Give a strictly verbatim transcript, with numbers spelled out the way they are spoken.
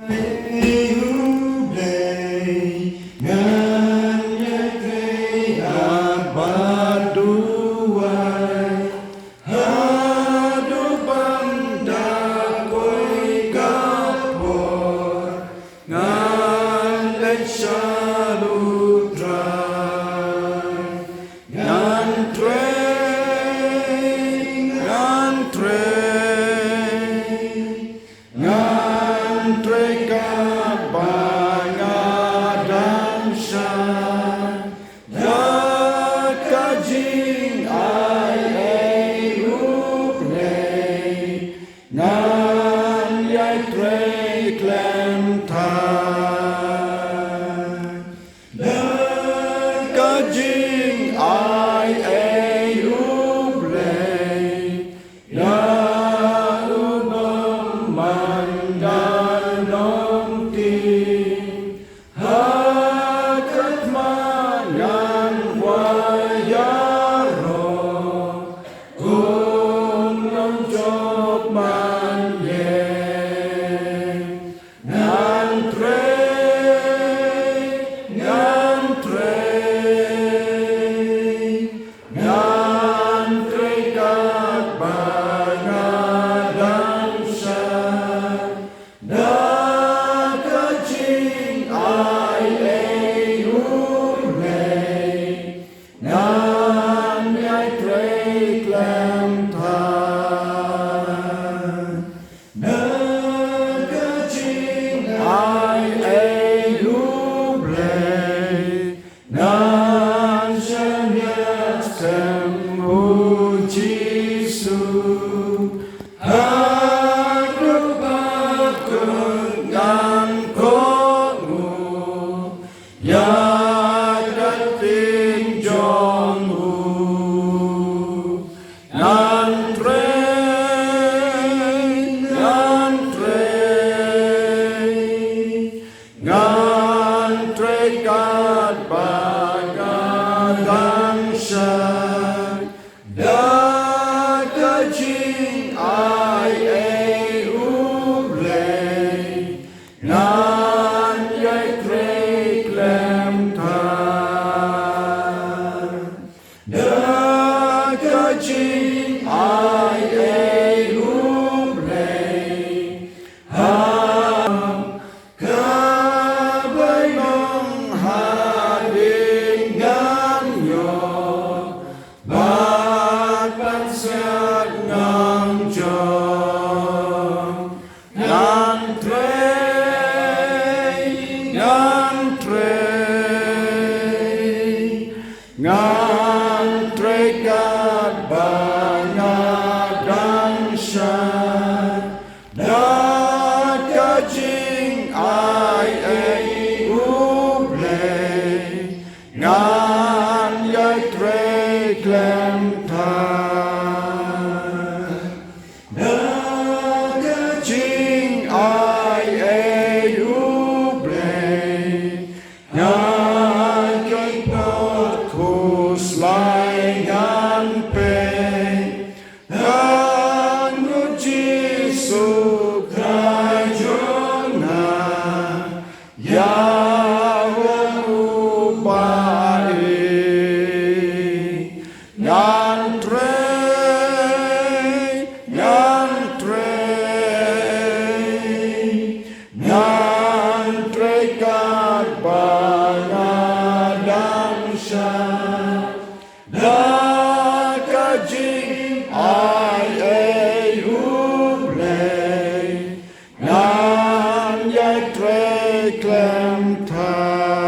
Ei U Blei, ngan ïatrei bad duwai haduh ban da poi ka por ngan leit sha U Trai. Ngan trei, ngan trei, ngan trei katba nga dang shai da ka jingai, ei U Blei, ngan ïatrei khlem thait da ka jingai, ei U Blei, ïa u bymman ngan ong te, ha ka thma ngan wai ïaroh, un ym jop man ïeng. Ngan trei, ngan trei, ngan trei katba nga dang shai da ka jingai, ei U Blei, ngan ïatrei khlem thait da ka jingai, ei U Blei, ngan shaniah sem U Jisu haduh ba kut ngan kohnguh ïa ka ktien jong U. Ngan trei, ngan trei, ngan trei katba nga dang shai da ka jingai, ei U Blei, ngan ïatrei khlem thait da ka jingai, ei U Blei, ha ka bainong hadien ngan ïoh bad ban siat ngan jop. Ngan trei, ngan trei, ngan trei katba nga dang shai da ka jingai, ei U Blei, ngan ïatrei khlem thait da ka jingai, ei U Blei, nga kynnoh khuslai ngan peit ha U Jisu Khrist jong nga, ïa U Blei. Ngan trei, ngan trei, ngan trei katba nga dang shai da ka jingai, ei U Blei, ngan ïatrei khlem thait